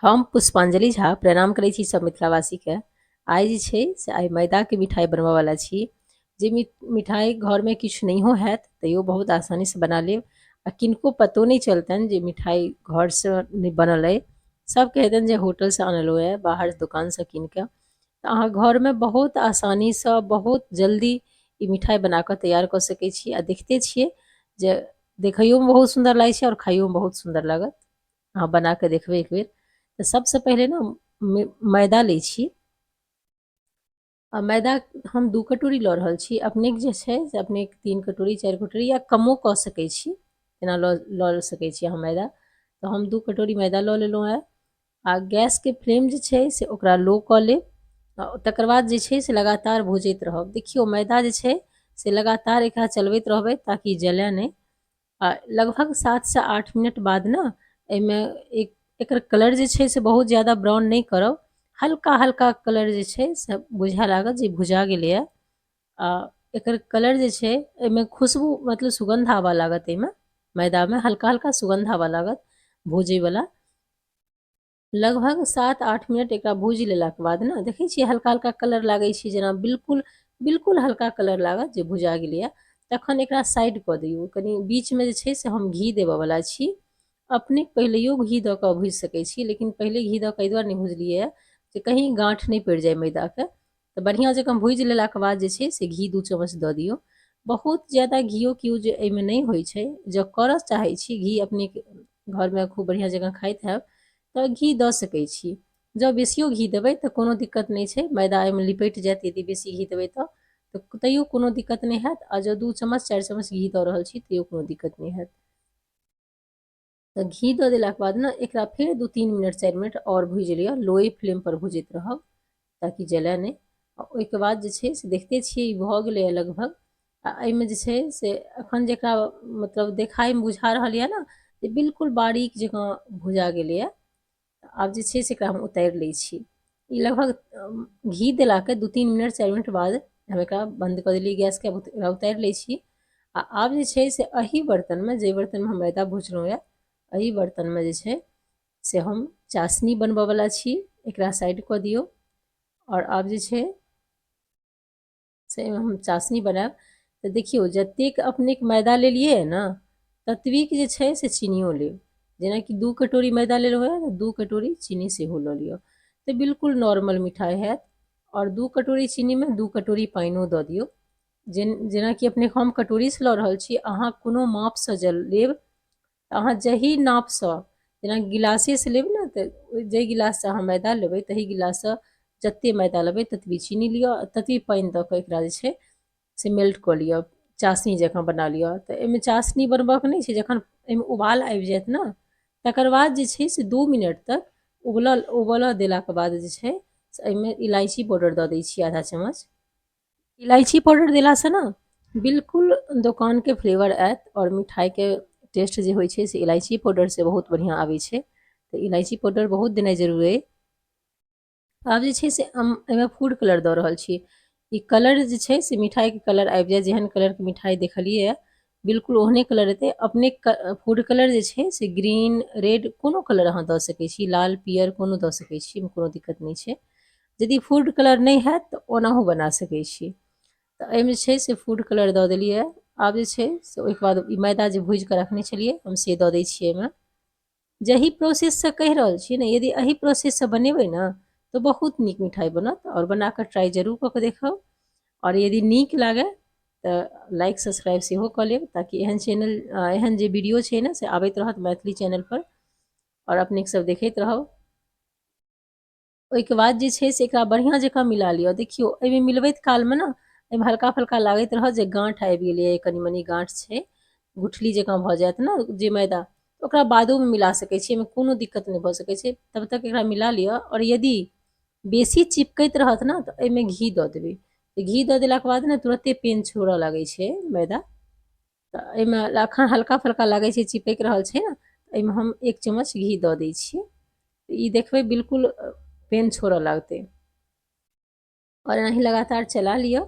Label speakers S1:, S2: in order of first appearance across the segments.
S1: हम पुष्पांजलि झा प्रणाम करै छी सब मिथिलावासीके। आइ जे छै से आइ मैदाके मिठाइ बनबऽवला छी। जे मिठाइ घरमे किछु नहियो हैत तैयो बहुत आसानीसँ बना लेब आ किनको पतो नहि चलतनि जे मिठाइ घरसँ नहि बनल अइ। सबके हेतनि जे होटलसँ अनलहुँ हँ, बाहर दोकानसँ कीनिकऽ। तऽ अहाँ घरमे बहुत आसानीसँ बहुत जल्दी ई मिठाइ बनाकऽ तैयार कऽ सकै छी आ देखिते छियै जे देखैयोमे बहुत सुन्दर लागै छै आओर खाइयोमे बहुत सुन्दर लागत। अहाँ बना कऽ देखबै एक बेर। तऽ सबसँ पहिले ने मैदा लै छी आ मैदा हम 2 कटोरी लऽ रहल छी। अपनेके जे छै से अपने 3 कटोरी 4 कटोरी या कमो कऽ सकै छी, एना लऽ सकै छी अहाँ मैदा। तऽ हम 2 कटोरी मैदा लऽ लेलहुँ हेँ आ गैसके फ्लेम जे छै से ओकरा लो कऽ लेब। तकर बाद जे छै से लगातार भुजैत रहब। देखियौ मैदा जे छै से लगातार एकरा चलबैत रहबै ताकि जलय नहि। आ लगभग 7 से 8 मिनट बाद ने एहिमे एक एकर कलर जे छै से बहुत ज्यादा ब्राउन नहि करब, हल्का हल्का कलर जे छै से बुझाए लागत जे भुजा गेलैए। आ एकर कलर जे छै एहिमे खुशबू मतलब सुगन्ध आबऽ लागत, एहिमे मैदामे हल्का हल्का सुगन्ध आबऽ लागत भुजैवला। लगभग 7-8 मिनट एकरा भूजि लेलाके बाद ने देखै छियै हल्का हल्का कलर लागै छै, जेना बिल्कुल बिल्कुल हल्का कलर लागत जे भुजा गेलैए। तखन एकरा साइड कऽ दियौ। कनि बीचमे जे छै से हम घी देबऽवला छी। अपने पहिलैयो घी दऽ कऽ भूजि सकै छी, लेकिन पहिले घी दऽ कऽ एहि दुआरे नहि भुजलियै जे कहीं गाँठ नहि पड़ि जाय मैदाके। तऽ बढ़िआँ जकाँ भूजि लेलाके बाद जे छै से घी 2 चम्मच दऽ दियौ। बहुत ज्यादा घियोके यूज एहिमे नहि होइ छै। जँ करऽ चाहै छी घी, अपने घरमे खूब बढ़िआँ जकाँ खाइत हैब तऽ घी दऽ सकै छी। जँ बेसियो घी देबै तऽ कोनो दिक्कत नहि छै, मैदा एहिमे लिपटि जायत यदि बेसी घी देबै तऽ तैयो कोनो दिक्कत नहि हैत। आ जँ 2 चम्मच 4 चम्मच घी दऽ रहल छी तैयो कोनो दिक्कत नहि हैत। तऽ घी दऽ देलाके बाद ने एकरा फेर 2-3 मिनट 4 मिनट आओर भूजि लिअ। लोए फ्लेम पर भुजैत रहब ताकि जलय नहि। आ ओहिके बाद जे छै से देखिते छियै ई भऽ गेलैए लगभग। आ एहिमे जे छै से एखन जेकरा मतलब देखाइमे बुझा रहल यऽ ने जे बिल्कुल बारीक जकाँ भुजा गेलैए। आब जे छै से एकरा हम उतारि लै छी। ई लगभग घी देलाके 2-3 मिनट 4 मिनट बाद हम एकरा बन्द कऽ देलियै गैसके, एकरा उतारि लै छी। आ आब जे छै से एही बर्तनमे, जाहि बर्तनमे हम मैदा भुजलहुँ यऽ, एही बर्तनमे जे छै से हम चाशनी बनबऽवला छी। एकरा साइड कऽ दियौ। आओर आब जे छै से एहिमे हम चाशनी बनायब। तऽ देखियौ जतेक अपनेके मैदा लेलियै ने ततबीक जे छै से चीनियो लेब। जेनाकि 2 कटोरी मैदा लेलहुँ हेँ तऽ 2 कटोरी चीनी सेहो लऽ लिअ, तऽ बिल्कुल नॉर्मल मिठाइ हैत। आओर 2 कटोरी चीनीमे 2 कटोरी पानिओ दऽ दियौ। जेनाकि अपने हम कटोरीसँ लऽ रहल छी, अहाँ कोनो मापसँ जल लेब तऽ अहाँ जाहि नापसँ, जेना गिलासेसँ लेब ने तऽ जाहि गिलाससँ अहाँ मैदा लेबै तही गिलाससँ जतेक मैदा लेबै ततबी चीनी लिअ, ततबी पानि दऽ कऽ एकरा जे छै से मेल्ट कऽ लिअ, चाशनी जकाँ बना लिअ। तऽ एहिमे चाशनी बनबऽके नहि छै, जखन एहिमे उबाल आबि जायत ने तकर बाद जे छै से 2 मिनट तक उबलऽ देलाके बाद जे छै से एहिमे इलायची पाउडर दऽ दै छियै आधा चम्मच। इलायची पाउडर देलासँ ने बिल्कुल दोकानके फ्लेवर आयत आओर मिठाइके टेस्ट जे होइ छै से इलायची पाउडरसँ बहुत बढ़िआँ आबै छै। तऽ इलायची पाउडर बहुत देनाइ जरूरी अइ। आब जे छै से हम एहिमे फूड कलर दऽ रहल छी। ई कलर जे छै से मिठाइके कलर आबि जायत, जेहन कलरके मिठाइ देखलियै बिल्कुल ओहने कलर एतै। अपने फूड कलर जे छै से ग्रीन रेड कोनो कलर अहाँ दऽ सकै छी, लाल पियर कोनो दऽ सकै छी, कोनो दिक्कत नहि छै। यदि फूड कलर नहि हैत तऽ ओनाहु बना सकै छी। तऽ एहिमे छै से फूड कलर दऽ देलियै। आब जे छै से ओहिके बाद ई मैदा जे भुजिकऽ रखने छलियै हम से दऽ दै छियै एहिमे। जाहि प्रोसेससँ कहि रहल छी ने, यदि एहि प्रोसेससँ बनेबै ने तऽ बहुत नीक मिठाइ बनत। आओर बनाकऽ ट्राइ जरूर कऽ कऽ देखब। आओर यदि नीक लागै तऽ लाइक सब्सक्राइब सेहो कऽ लेब, ताकि एहन चैनल एहन जे वीडियो छै ने से आबैत रहत मैथिली चैनलपर आओर अपनेके सब देखैत रहब। ओहिके बाद जे छै से एकरा बढ़िआँ जकाँ मिला लिअ। देखियौ एहिमे मिलबैत कालमे ने एहिमे हल्का फल्का लागैत रहत जे गाँठ आबि गेलैए, कनि मनि गाँठ छै, गुठली जकाँ भऽ जायत ने जे मैदा, ओकरा बादोमे मिला सकै छी, एहिमे कोनो दिक्कत नहि भऽ सकै छै। तब तक एकरा मिला लिअ। आओर यदि बेसी चिपकैत रहत ने तऽ एहिमे घी दऽ देबै। घी दऽ देलाके बाद ने तुरते पेन छोड़ऽ लागै छै मैदा। तऽ एहिमे एखन हल्का फल्का लागै छै चिपकि रहल छै ने, एहिमे हम 1 चम्मच घी दऽ दै छियै। ई देखबै बिल्कुल पेन छोड़ऽ लागतै। आओर एनाही लगातार चला लिअ।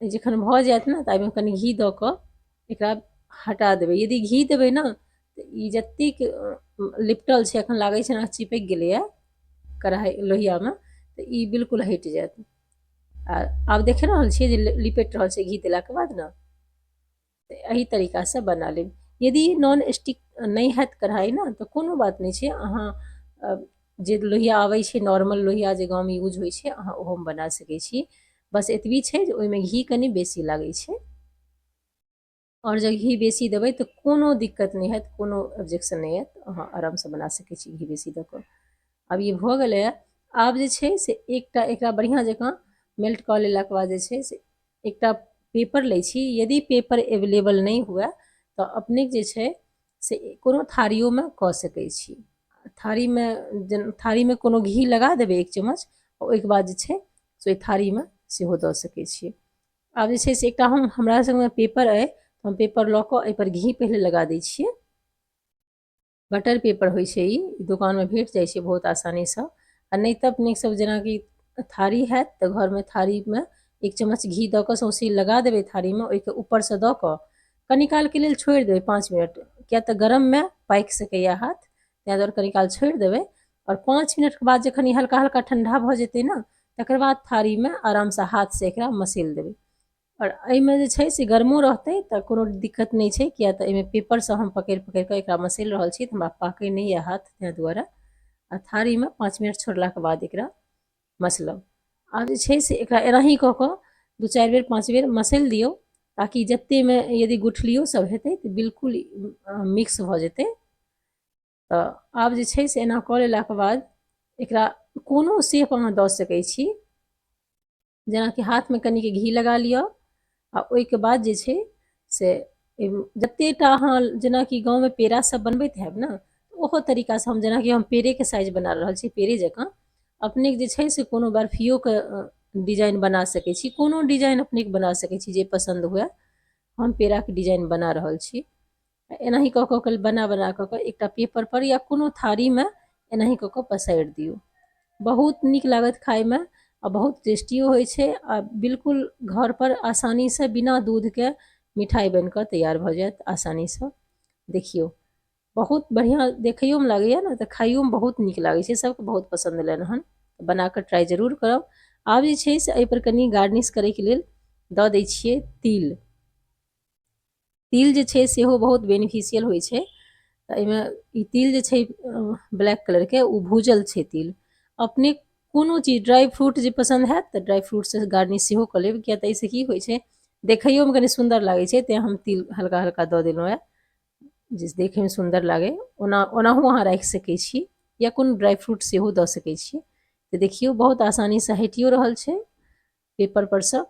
S1: जखन भऽ जायत ने तऽ एहिमे कनि घी दऽ कऽ एकरा हटा देबै। यदि घी देबै ने तऽ तऽ ई जतेक लिपटल छै, एखन लागै छै चिपकि गेलैए कढ़ाइ लोहियामे, तऽ ई बिल्कुल हटि जायत। आ आब देख रहल छियै जे लिपटि रहल छै घी देलाके बाद ने। तऽ एहि तरीकासँ बना लेब। यदि नॉन स्टिक नहि हैत कढ़ाइ ने, तऽ कोनो बात नहि छै, अहाँ जे लोहिया आबै छै, नॉर्मल लोहिया जे गाँवमे यूज होइ छै, अहाँ ओहोमे बना सकै छी। बस एतबी छै जे ओहिमे घी कनि बेसी लागै छै, आओर जब घी बेसी देबै तऽ कोनो दिक्कत नहि हैत, कोनो ऑब्जेक्शन नहि हैत, अहाँ आरामसँ बना सकै छी घी बेसी दऽ कऽ। आब ई भऽ गेलैए। आब जे छै से एकटा एकरा बढ़िआँ जकाँ मेल्ट कऽ लेलाके बाद जे छै से एकटा पेपर लै छी। यदि पेपर एवेलेबल नहि हुए तऽ अपनेके जे छै से कोनो थारियोमे कऽ सकै छी। थारीमे जेना थारीमे कोनो घी लगा देबै एक चम्मच, ओहिके बाद जे छै से ओहि थारीमे सेहो दऽ सकै छी। आब जे छै से एकटा हम हमरा सङ्गमे पेपर अइ, तऽ हम पेपर लऽ कऽ एहिपर घी पहिले लगा दै छियै। बटर पेपर होइ छै ई, दोकानमे भेट जाइ छै बहुत आसानीसँ। आ नहि तऽ अपने सब जेनाकि थारी हैत तऽ घरमे थारीमे एक चम्मच घी दऽ कऽ सौँसे लगा देबै थारीमे, ओहिके ऊपरसँ दऽ कऽ कनी कालके लेल छोड़ि देबै 5 मिनट, किया तऽ गरममे पाकि सकैए हाथ, ताहि दुआरे कनी काल छोड़ि देबै। आओर 5 मिनटके बाद जखन ई हल्का हल्का ठण्डा भऽ जेतै ने, तकर बाद थारीमे आरामसँ हाथसँ एकरा मसैल देबै। आओर एहिमे जे छै से गरमो रहतै तऽ कोनो दिक्कत नहि छै, किया तऽ एहिमे पेपरसँ हम पकड़ि पकड़ि कऽ एकरा मसैल रहल छी, तऽ हमरा पाकै नहि यऽ हाथ, ताहि दुआरे। आ थारीमे 5 मिनट छोड़लाके बाद एकरा मसलब। आब जे छै से एकरा एनाही कऽ कऽ 2-4 बेर 5 बेर मसैल दियौ, ताकि जतेमे यदि गुठलियो सब हेतै तऽ बिल्कुल मिक्स भऽ जेतै। तऽ आब जे छै से एना कऽ लेलाके बाद एकरा कोनो शेप अहाँ दऽ सकै छी, जेनाकि हाथमे कनिके घी लगा लिअ आ ओहिके बाद जे छै से जतेटा अहाँ जेनाकि गाँवमे पेड़ा सब बनबैत हैब ने, ओहो तरीकासँ हम जेनाकि हम पेड़ेके साइज बना रहल छी, पेड़े जकाँ। अपनेके जे छै से कोनो बर्फियोके डिजाइन बना सकै छी, कोनो डिजाइन अपनेके बना सकै छी जे पसन्द हुए। हम पेड़ाके डिजाइन बना रहल छी। एनाही कऽ कऽ के बना बना कऽ कऽ एकटा पेपर पर या कोनो थारीमे एनाही कऽ कऽ पसारि दियौ। बहुत नीक लागत खायमे आ बहुत टेस्टियो होइ छै, आ बिल्कुल घर पर आसानीसँ बिना दूधके मिठाइ बनि कऽ तैयार भऽ जायत आसानीसँ। देखियौ, बहुत बढ़िआँ देखैयोमे लागैए ने, तऽ खाइयोमे बहुत नीक लागै छै, सबके बहुत पसन्द एलनि हन। बना कऽ ट्राइ जरूर करब। आब जे छै से एहिपर कनि गार्निश करैके लेल दऽ दै छियै तिल। तिल जे छै सेहो बहुत बेनिफिशियल होइ छै। तऽ एहिमे ई तिल जे छै ब्लैक कलरके, ओ भूजल छै तिल। अपने कोनो चीज ड्राइ फ्रूट जे पसन्द हैत तऽ ड्राइ फ्रूटसँ गार्निश सेहो कऽ लेब, किया तऽ एहिसँ की होइ छै देखैयोमे कनि सुन्दर लागै छै, तेँ हम तिल हल्का हल्का दऽ देलहुँ हेँ जे देखैमे सुन्दर लागै। ओना ओनाहु अहाँ राखि सकै छी या कोनो ड्राइ फ्रूट सेहो दऽ सकै छी। तऽ देखियौ, बहुत आसानीसँ हटियो रहल छै पेपर परसँ।